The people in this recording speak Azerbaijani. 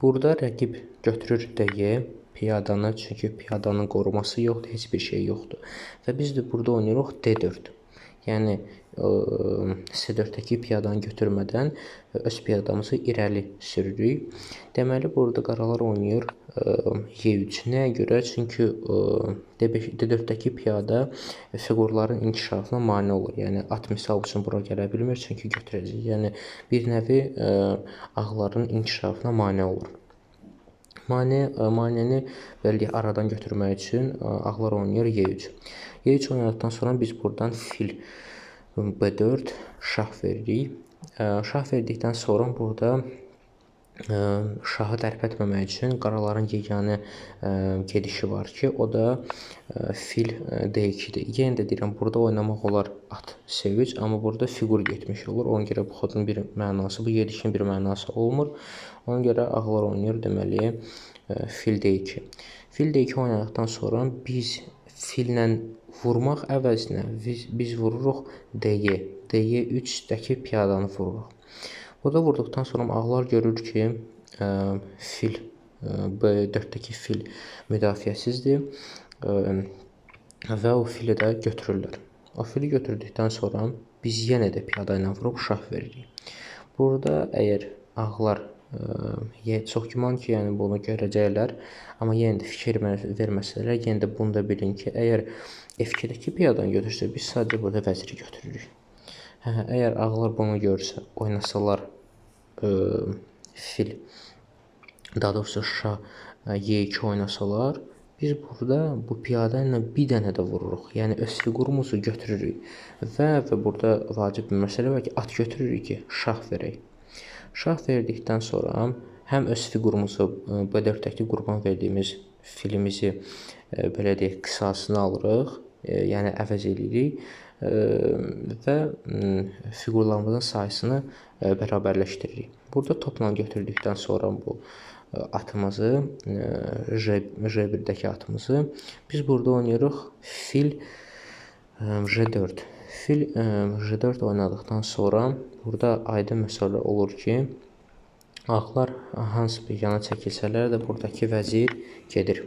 Burada rəqib götürür DY piyadanı, çünki piyadanın qoruması yoxdur, heç bir şey yoxdur. Və biz də burada oynayırıq D4. Yəni C4-dəki piyadanı götürmədən öz piyadamızı irəli sürürük. Deməli, burada qaralar oynayır E3. Nəyə görə? Çünki D4-dəki piyada fiqurların inkişafına mane olur. Yəni at misal üçün bura gələ bilmir, çünki götürəcək. Yəni bir nəvi ağların inkişafına mane olur. Maneni belə deyək, aradan götürmək üçün ağlar oynayır E3. E3 oynadıqdan sonra biz buradan fil B4 şah veririk. Şah verdikdən sonra burada şahı tərpətməmək üçün qaraların yeganə gedişi var ki, o da fil D2-dir. Yenə də deyirəm, burada oynamaq olar at C3, amma burada fiqur getmiş olur. Ona görə bu xodun bir mənası, bu gedişin bir mənası olmur. Ona görə ağlar oynayır, deməli, fil D2. Fil D2 oynadıqdan sonra biz fillə vurmaq əvəzinə biz vururuq DY. DY3-dəki piyadanı vururuq. Burada vurduqdan sonra ağlar görür ki, fil B4-dəki fil müdafiəsizdir və o fili də götürürlər. O fili götürdükdən sonra biz yenə də piyada ilə vurub şah veririk. Burada əgər ağlar çox güman ki, yəni bunu görəcəklər, amma yenə də fikir verməsələr, yenə də bunu da bilin ki, əgər F2-dəki piyadanı götürsə, biz sadəcə burada vəziri götürürük. Əgər ağlar bunu görsə, oynasalar fil, daha doğrusu şah Y2 oynasalar, biz burada bu piyada ilə bir dənə də vururuq. Yəni öz fiqurumuzu götürürük. Və burada vacib bir məsələ var ki, at götürürük ki, şah verək. Şah verdikdən sonra həm öz fiqurumuzu B4-dəki qurban verdiyimiz filimizi belə deyək, qisasını alırıq, yəni əvəz edirik və fiqurlarımızın sayısını bərabərləşdiririk. Burada topla götürdükdən sonra bu atımızı, J1-dəki atımızı biz burada oynayırıq fil J4. Fil J4 oynadıqdan sonra burada aydın məsələ olur ki, ağlar hansı bir yana çəkilsələr də buradakı vəzir gedir.